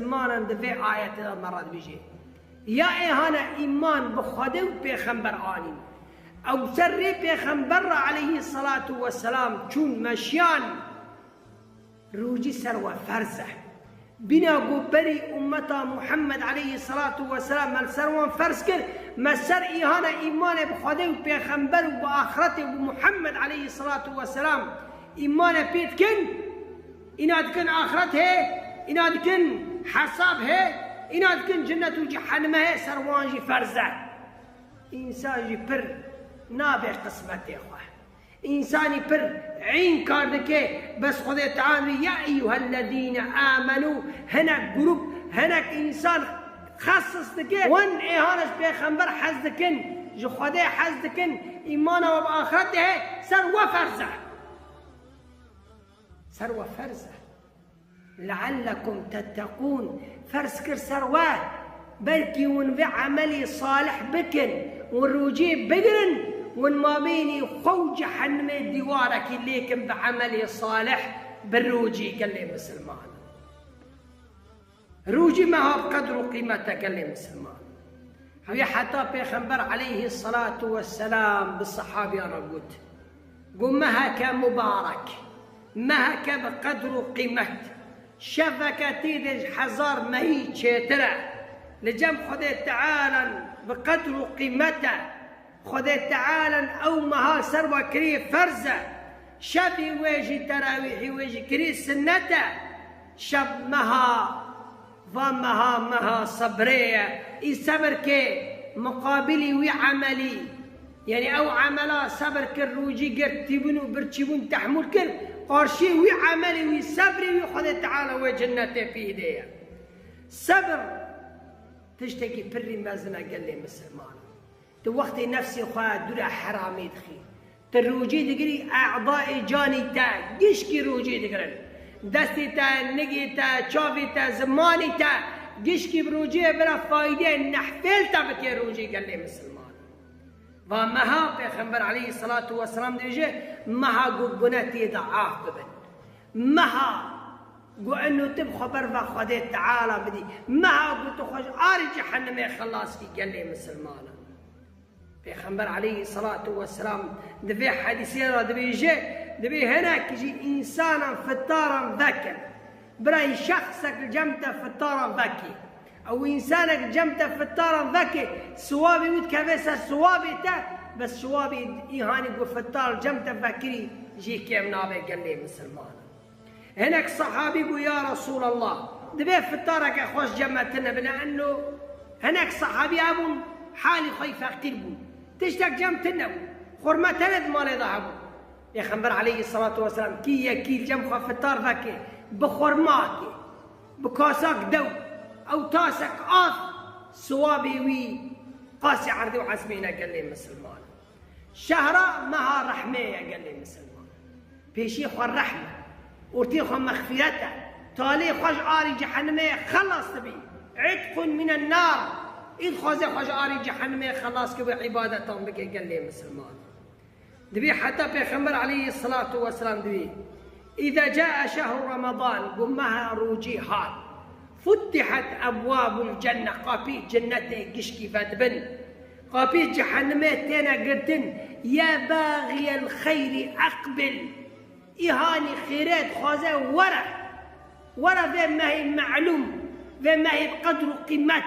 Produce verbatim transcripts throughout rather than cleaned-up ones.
Misilmanan di vê ayetê de me re dibêje, ya êhana îman bi Xwedê û pêxember anîn. Ew ser rê pêxember re aleyhî selatu weselam çûn meşiyan, rûcî ser we ferz e. Bîna ku berî ummeta Muhammed aleyhî selatu weselam me li ser wan ferz kir, me ser êhana îmanê bi Xwedê û pêxember û bi axretê û bi Muhammed aleyhî selatu weselam îmane pê dikin, îna dikin axret hê, îna dikin hesab hê, îna dikin cinnet û cehenime hê, ser wan jî ferz e. Însan jî pir nabe qismetê xwe. Însanî pir înkar dike, bes Xwedê Teala dibê, ya eyyuhellezîne amenû, hinek grûp, hinek însan xesis dike, wan êhana ji pêxember hez dikin, ji Xwedê hez dikin, îmana we bi axretê heye, ser we ferz e. Ser we ferz e. Leallekum tettekûn, ferz kir ser we, belkî hûn vê emelî salih bikin, hûn rûcî bigirin, hûn mabênî xwe û cehennemê dîwarekî lêkin bi emelî salih, bi rûcî gelê misilman. Rûcî meha bi qedr û qîmet e gelê misilman. Wê heta Pêxember aleyhî selatu weselam bi sehabiyan re got, got, meheke mubarek, meheke bi qedr û qîmet, şeveke tê de ji hezar mehî çêtir e, li cem Xwedê Teala bi qedr û qîmet e. Xwedê Teala ew meha ser we kirî ferz e. Şevî wê jî, terawîhî wê jî kirî sinnet e. Şev meha, va meha, meha sebrê ye. Î sebir kê muqabilî wî emelî, yanî ew emela sebir kir, rûcî girt, tîbûn û birçîbûn tehmûl kir, qarşî wî emelî, wî sebrî wî Xwedê Teala wê cinnetê pî dê ye. Sebir tiştekî pirî mezin e gelê misilman. Tu wextê nefsê xwe dûra heramê dixî. Tu rûcî digirî, e'dayê canî te gişkî rûcî digirin. Destê te, nigê te, çavê te, zimanî te gişkî bi rûciyê bira faydeyê nehfêl te bike rûcî gelê misilman. Va meha Pêxember aleyhî selatu weselam dibêje, meha ku gune tê de af bibin. Meha ku eno tu bi xwe ber ve Xwedê Teala bidî. Meha ku tu xwe ji arê cehennemê xelas kî gelê misilmanan. Pêxember aleyhî selatu weselam di vê hedîsê re dibêje, dibê hinek jî însanan fitaran vekin. Birayî şexsek li cem te fitaran vekî. Ew însanek li cem te fitaran vekê, siwabê wî dikeve ser siwabê te, bes siwabê îhanî ku fitar li cem te vekirî jî kêm nabe gelê misilman. Hinek sehabî got, ya Resûlallah, dibê fitareke xweş cem me tune bine, eno hinek sehabî hebûn, halî xwe yî feqîr bûn. Tiştek cem tune bû. Xurma tenê di malê de hebû. Pêxember aleyhî selatu weselam kî yekî li cem xwe fitar veke, bi xurmakê, bi kasak dew, ew tasek av, siwabê wî qasê erdê û esmê ne gelê misilman. Şehra meha rehmê ye gelê misilman. Pêşî xwe rehm e. Ortê xwe mexfîret e. Talê xwe ji arî cehennemê xelas dibî. Îtqun minen nar. Î dixwaze xwe ji arî cehennemê xelas ke wê îbadetan bike gelê misilman. Dibê heta Pêxember aleyhî selatu weselam dibê, îza cae şehru Ramadan, ku meha rûcî hat, futtihat ebwabul cenne, qapî cennetê gişkî vedibin. Qapî cehennemê têne girtin, ya baxiyel xeyrî eqbil. Îhanî xêrê dixwaze were. Were vê mehê melûm, vê mehê bi qedr û qîmet,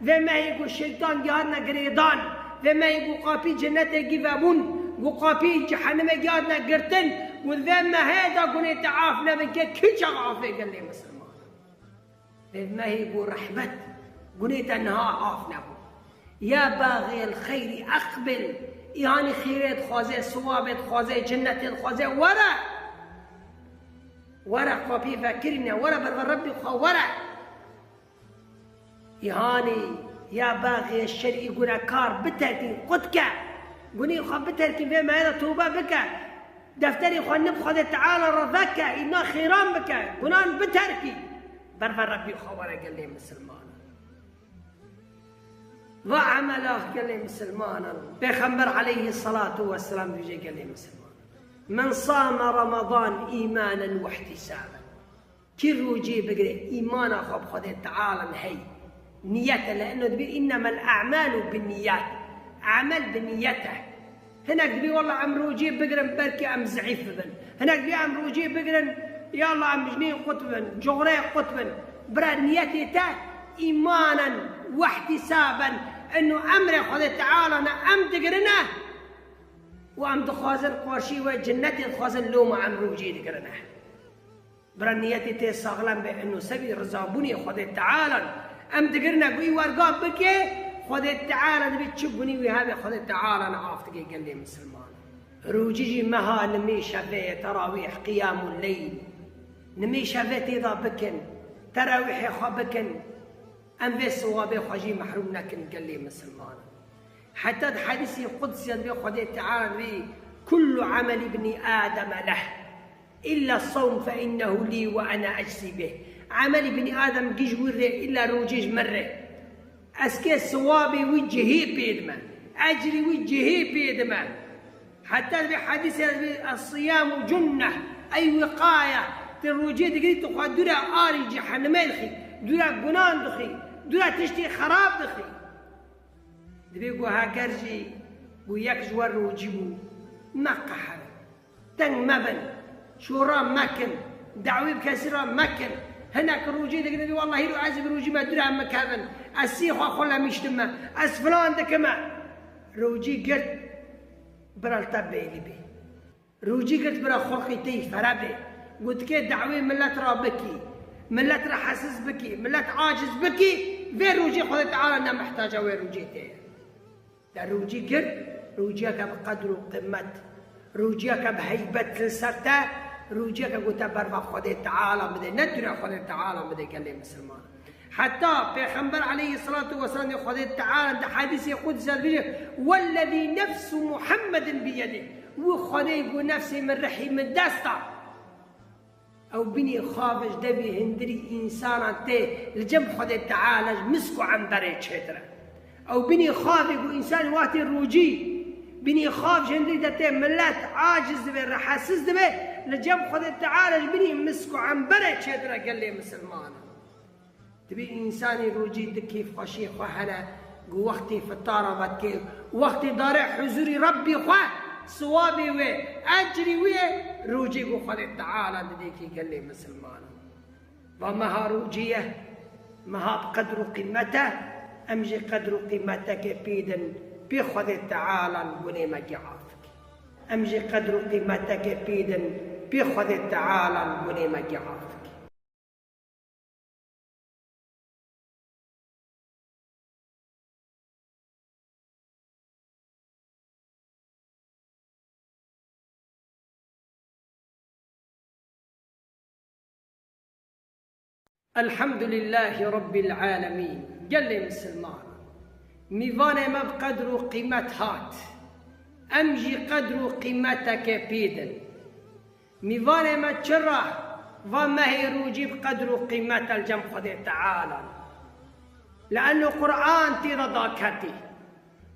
vê mehê ku şeytan gihatine girêdan, vê mehê ku qapî cennetê gî vebûn, ku qapî cehennemê gihatine girtin, ku vê mehê de gunê te af nebin ke kî çax afê gelê misilman. Vê mehê ku rehmet, gunê te niha af nebû. Ya baxiyel xeyrî eqbil, îhanî xêrê dixwaze, siwabê dixwaze, cennetê dixwaze, were! Were qapî vekirîne, were ber ve Rebbî xwe were. Îhanî ya baxê şerî gunekar biterkî, qut ke. Gunê xwe biterkî, vê mehê de tobe bike. Defterê xwe nib Xwedê Teala re veke, îna xêran bike, gunan biterkî. Ber ve Rebbî xwe were gelê misilman. Va emela gelê misilmanan. Pêxember aleyhî selatu weselam dibêje gelê misilmanan. Men same Ramadan îmanen we ihtisaben. Kî rojê bigire, îmana xwe bi Xwedê Teala heye. Niyet e, le eno dibê, "Innemel a'malu binniyat." Amel bi niyet e. Hinek dibê, "Walla em rojê bigirin, belkî em zeîf bibin." Hinek dibê, "Em rojê bigirin, ya Allah em jinê qut bibin, coxreyê qut bin." Bira niyetê te îmanen wehtisaben, eno emrê Xwedê Teala ne em digirine û em dixwazin qarşî we cinnetê dixwazin loma em rojê digirine. Bira niyetê tê saxlem be, eno sebî rizabûnê Xwedê Teala. Em digirine ku wî werga bike, Xwedê Teala dibê çi gunî wî hebe, Xwedê Teala ne af dike gelê misilman. Rojî jî meha nimê şevê ye, terawîh, qiyamul leyl. Nimê şevê tê de bikin, terawîhê xwe bikin. Em vê siwabê xwe jî mehrûm nekin gelê misilman. Heta di hedîsê qudsî de dibê Xwedê Teala dibê, "Kullu ameli ibnî Ademe leh." "Illa sawm fe innehu lî ve ene eczi bih." Emelî binî Adem giş wî rê, îlla rojê ji min rê. Ez kê siwabê wî cihê pê dime. Ecrî wî cihê pê dime. Heta vê hedîsê ez vê, "Es-siyamu cunneh." Ey wiqaya. Tu rojê digirî, tu xwe dûra arî cehennemê dixî. Dûra gunan dixî. Dûra tiştê xerab dixî. Dibê ku heger jî ku yek ji we rojî bû, meqeherin. Teng mebin, şora mekin, dawî bi kesî re mekin. Hinek rojî digrin, dibê, "Wellahî ro ez bi rojî me dûre min kevin. Ez sî xwe xulemîştim me. Ez filan dikime." Rojî girt, bira li te bêlî bê. Rojî girt, bira xulqî te yî fere bê. Gotikê dawê millet re bikî, millet re hesiz bikî, millet aciz bikî, vê rojê Xwedê Teala ne mihtaca wê rojê te ye. Te rojî girt, rojiyeke bi qedr û qîmet, rojiyeke bi heybet li ser te, rojiyeke ku te berva Xwedê Teala bide, ne dûre Xwedê Teala bide gelê misilman. Heta Pêxember aleyhisselatu vesselam dê Xwedê Teala di hedîsê qudsi de dibêje, "Wellezî nefsu Muhammedin biyedih." Wî Xwedê ku nefsê min, rihî min dest da. Ew binî xav ji devî hindirî însanan tê, li cem Xwedê Teala ji misk û emberê çêtir e. Ew binî xavê ku însanî watê rojî, binî xav ji hindirî de tê, millet aciz dibe, rehetsiz dibe, li cem Xwedê Teala ji binî misk û emberê çêtir e gelê misilmanan. Dibê însanî rojî di kêfxweşiyê xwe hene, ku wextê fitara vedikê, wextê dare huzûrî Rebbî xwe, siwabê wê, ecrî wê, rojê ku Xwedê Teala didê kî gelê misilmanan. Va meha rojî ye, meha bi qedr û qîmet e, em jî qedr û qîmetekê pê din, pê Xwedê Teala gunê me kî af dike. Em jî qedr û qîmetekê pê din, pê Xwedê Teala gunê me kî af dike. Elhamdulillahî Rabbil Alemîn. Gelê misilman, mîvanê me bi qedr û qîmet hat. Em jî qedr û qîmeteke pê din. Mîvanê me çi re va mehê rûcî bi qedr û qîmet e li cem Xwedê Teala? Li eno Quran tê de daketî.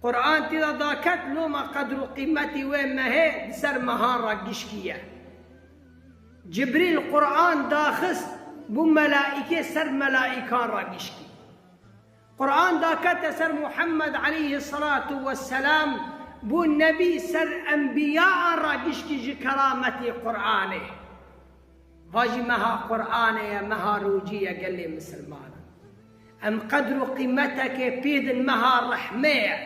Quran tê de daket, loma qedr û qîmetî wê mehê di ser mehan re gişkî ye. Cibrîl Quran daxist, bû melaîkê ser melaîkan re gişkî. Quran dakete ser Muhammed aleyhisselatu vesselam, bû nebî ser enbiyaan re gişkî ji kerametê Quranê. Va jî meha Quranê ye, meha rocî ye gelê misilmanan. Em qedr û qîmetekê pê din, meha rehmê ye.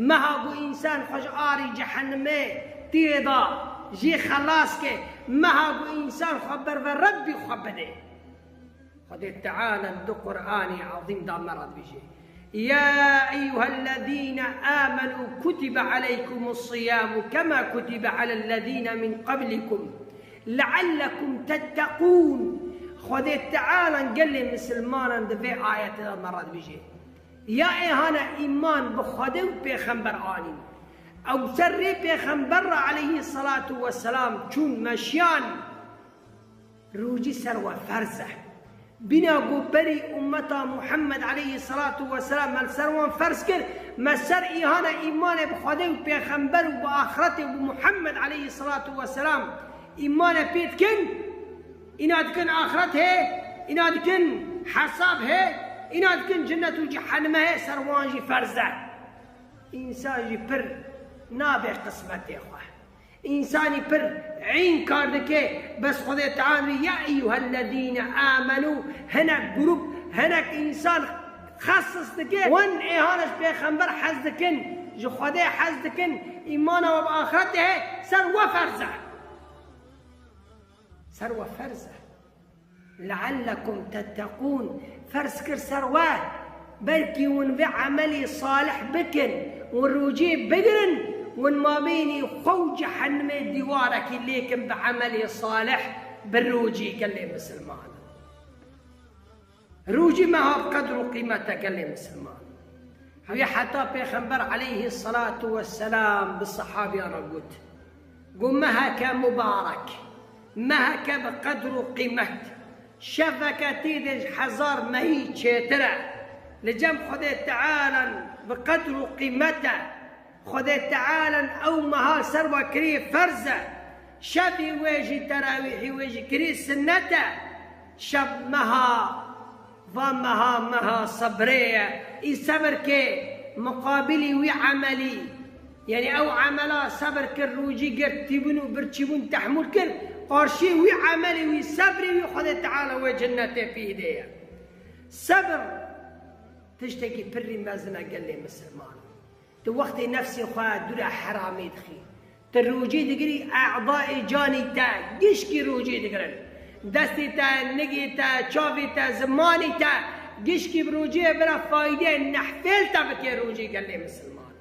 Meha ku însan xwe ji arî cehenimê tê de jê xelas ke. Meha ku însan xwe berve Rebbî xwe bide. Xwedê Teala di Quranê Ezîm de me re dibêje. يا أيها الذين آمنوا كتب عليكم الصيام كما كتب على الذين من قبلكم لعلكم تتقون. Xwedê Teala gelê misilmanan di vê ayetê de me re dibêje. Ya êhana îman bi Xwedê û pêxember anîn. Ew ser rê pêxember re aleyhî selatu weselam çûn meşiyan. Rûcî ser we ferz e. Bîna ku berî ummeta Muhammed aleyhî selatu weselam me li ser wan ferz kir, me ser îhana îmanê bi Xwedê û pêxember û bi axretê û bi Muhammed aleyhî selatu weselam îmane pê dikin, îna dikin axret hê, Îna dikin hesab hê, îna dikin cinnet û cehenime hê, ser wan jî ferz e. Însan jî pir nabe qismetê xwe. Însanî pir înkar dike, bes Xwedê Teala, ya eyyuhellezîne amenû, hinek grûp, hinek însan xesis dike. Wan êhana ji pêxember hez dikin, ji Xwedê hez dikin, îmana we bi axretê hê, ser we ferz e. Ser we ferz e. Leallekum tettekûn, ferz kir ser we, belkî hûn vê emelî salih bikin, hûn rûcî bigirin, hûn mabênî xwe û cehennemê dîwarekî lêkin bi emelî salih, bi rûcî gelê misilman. Rûcî meha bi qedr û qîmet e gelê misilman. Wî heta Pêxember aleyhî selatu wesselam bi sehabiyan re got, got, meheke mubarek, meheke bi qedr û qîmet, şeveke tê de ji hezar mehî çêtir e, li cem Xwedê Teala bi qedr û qîmet e. Xwedê Teala ew meha ser we kirî ferz e, şevî wê jî, terawîhî wê jî kirî sinnet e. Şev meha, va meha, meha sebrê ye. Î sebir ke muqabilî wî emelî, yanî ew emela sebir kir, rûcî girt, tîbûn û birçîbûn tehmûl kir, qarşî wî emelî, wî sebrî wî Xwedê Teala wê cennetê pî dê ye. Sebir tiştekî pirî mezin e gelê misilman. Tu wextê nefsê xwe dûra heramê dixî. Tu rûcî digirî, e'dayê canî te gişkî rûcî digirin. Destê te, nigê te, çavê te, zimanê te, gişkî bi rûciyê bira faydeyê nehfêl te bike rûcî gelê misilman.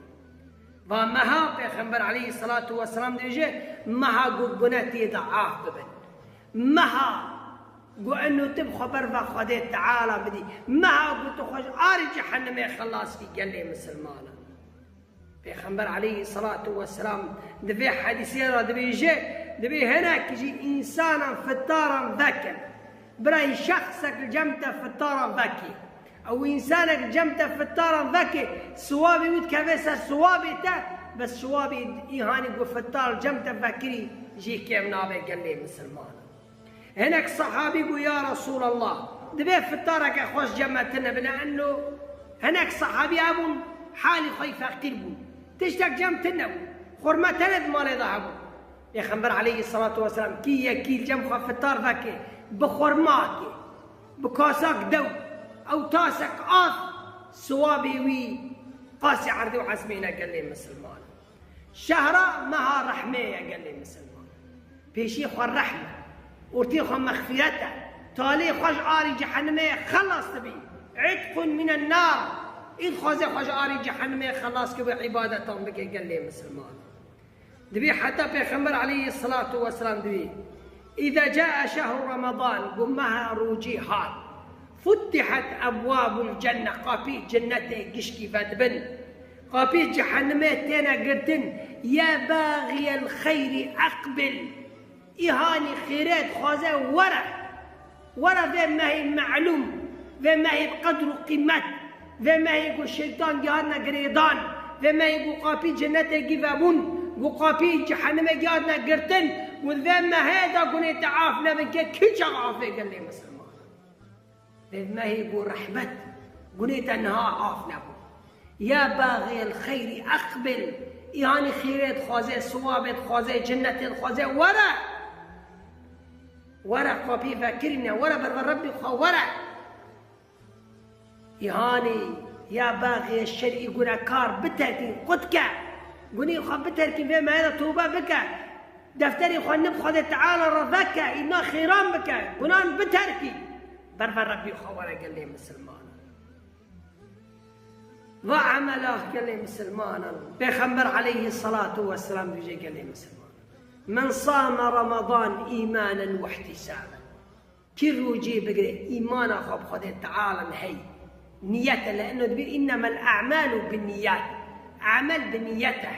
Va meha Pêxember aleyhî selatu wesselam dibêje, meha ku gune tê de af bibin. Meha ku eno tu bi xwe ber ve Xwedê Teala bidî. Meha ku tu xwe ji arê cehennemê xelas kî gelê misilmanan. Pêxember aleyhî selatu wesselam di vê hedîsê re dibêje, dibê hinek jî însanan fitaran vekin. Birayî şexsek li cem te fitaran vekî. Ew însanek li cem te fitaran vekê, siwabê wî dikeve ser siwabê te, bes siwabê îhanî ku fitar li cem te vekirî jî kêm nabe gelê misilmanan. Hinek sehabî got, ya Resûlallah, divê fitareke xweş cem me tune bine, eno hinek sehabî hebûn, halî xwe yî feqîr bûn. Tiştek cem tune bû. Xurma tenê di malê de hebû. Pêxember aleyhî selatu wesselam kî yekî li cem xwe fitar veke, bi xurmakê, bi kasak dew, ew tasek av, siwabê wî qasî erdê û ezmê ne gelê misilman. Şehra meha rehmê ye gelê misilman. Pêşî xwe rehm e, ortê xwe mexfîret e, talê xwe ji arî cehennemê xelas dibî. Îtqun mînen nar, î dixwaze xwe ji arî cehennemê xelas ke bi îbadetan bike gelê misilman. Dibê heta Pêxember aleyhî selatu wesselam dibê, îza caa şehru Ramadan, ku meha rûcî hat, futtihat ebwabul cenne, qapî cennetê gişkî vedibin. Qapî cehennemê têne girtin, ya baxiyel xeyrî eqbil. Îhanî xêrê dixwaze were. Were vê mehê melûm, vê mehê bi qedr û qîmet, vê mehê ku şeytan gihatine girêdan, vê mehê ku qapî cennetê gî vebûn, ku qapî cehennemê gihatine girtin, ku vê mehê de gunê te af nebin ke kî çax afê gelê misilman. Vê mehê ku rehmet, gunê te niha af nebûn. Ya baxiyel xeyrî eqbil, îhanî xêrê dixwaze, siwabê dixwaze, cennetê dixwaze, were! Were qapî vekirîne, were ber ve Rebbî xwe were. Îhanî ya baxiyê şerî gunekar biterkî, qut ke. Gunî xwe biterkî, vê mehê de tobe bike. Defterê xwe nib Xwedê Teala re veke, îna xêran bike, gunan biterkî. Ber ve Rebbî xwe were gelê misilman. Va emela gelê misilmanan. Pêxember aleyhî selatu wesselam dibêje gelê misilmanan. Men same Ramadan îmanen we ihtisaben. Kî rûcî bigire, îmana xwe bi Xwedê Teala heye. Niyet e, li eno dibê, innemel a'malu binniyat. Emel bi niyet e.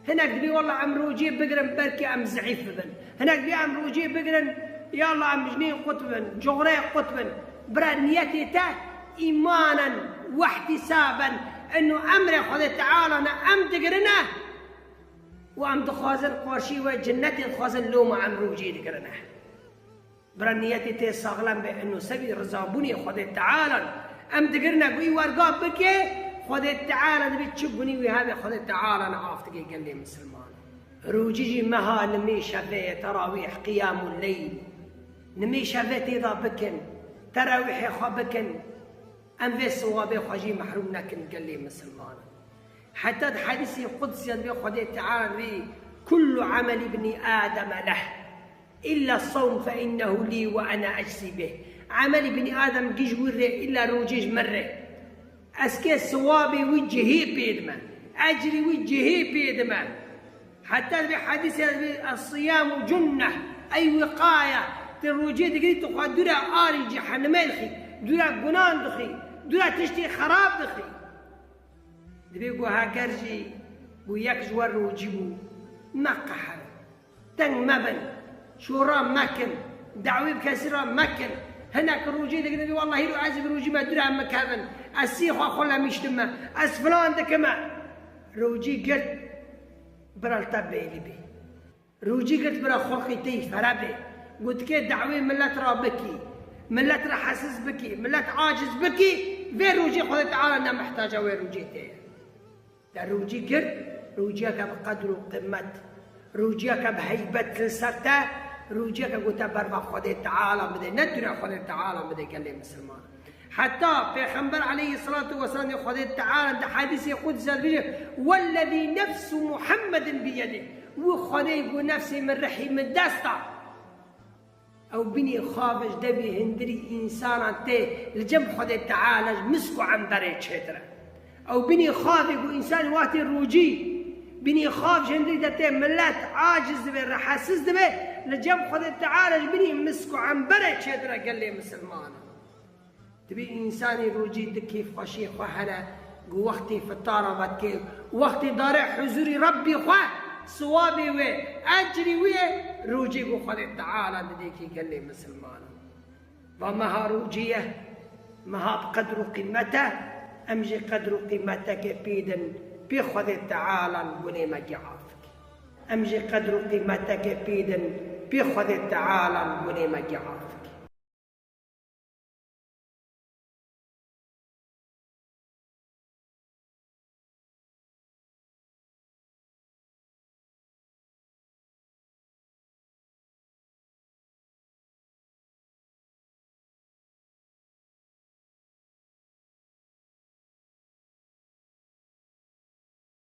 Hinek dibê, wela em rûcî bigirin, belkî em zehîf bibin. Hinek dibê, em rûcî bigirin, ya Allah, em jinê qut bin, coxrê qut bin. Bira niyetê te îmanen, wehtisaben, eno emrê Xwedê Teala ne, em digirine û em dixwazin qarşî we cinnetê dixwazin, loma em rûcî digirine. Bira niyetê tê saxlem be, eno sebî rizabûnê Xwedê Teala. Em digirine ku wî werga bike, Xwedê Teala dibê çi gunî wî hebe, Xwedê Teala af dike gelê misilman. Rûcî jî meha nimê şevê ye, terawîh, qiyamul leyl. Nimê şevê tê de bikin, terawîhê xwe bikin. Em vê siwabê xwe jî mehrûm nekin gelê misilman. Heta di hedîsê qudsî de dibê Xwedê Teala dibê, "Kullu ameli bnî Ademe leh, illa sawm fe innehu lî ve ene eczî bih." Emelî binî Adem giş wî rê, illa rûcê ji min rê. Ez kê siwabê wî cihê pê dime. Ecrî wî cihê pê dime. Heta dibê hedîsê dibê, "Es-siyamu cunneh." Ey wiqaya, tu rûcê digirî, tu xwe dûra arî cehennemê dixî, dûra gunan dixî, dûra tiştê xerab dixî. Dibê ku heger jî ku yek ji we rûcî bû, meqeherin, teng mebin, şora mekin, dawî bi kesî re mekin. Hinek rûcî digirin, dibê, "Wellahî ro ez bi rûcî me dûra min kevin, ez sî xwe xwe lemîştim me, ez filan dikime." Rûcî girt, bira li te bêlî bê. Rûcî girt bira xurqî tey fere bê. Gotikê dawê millet ra bikî. Millet ra hesiz bikî. Millet aciz bikî. Vê rûcî Xwedê Teala ne mihtaca wê rûcê tê ye. Te rûcî girt, rûciyeke bi qedr û qimet. Rûciyeke bi heybet li ser te. Rûciyeke ku te berva Xwedê Teala bidê. Ne dûra Xwedê Teala bidê gelê misilman. Heta Pêxember aleyhisselatu vesselam dê Xwedê Teala di hedîsê qudsî de dibêje, "Wellezî nefsu Muhammedin biyedih." Wî Xwedê ku nefsê min rihî min dest da. Ew binî xav ji devî hindirî însanan tê li cem Xwedê Teala ji misk û emberê çêtir e. Ew binî xavê ku însanî watê rûcî, binî xav ji hindirî de tê millet aciz dibe, rehesiz dibe, li cem Xwedê Teala ji binî misk û emberê çêtir e gelê misilmanan. Dibê însanî rûcî di kêfxweşiyê xwe here, ku wextê fitara vedikê, wextê dare huzûrî Rebbî xwe, siwabê wê, ecrî wê, rûcî ku Xwedê Teala didê kî gelê misilmanan. Va meha rûcî ye, meha bi qedr û qîmet e, em jî qedr û qîmetekê pî din, pê Xwedê Teala gunê me gî af bike. Em jî qedr û qîmetekê pî din, pê Xwedê Teala gunê me gî af bike.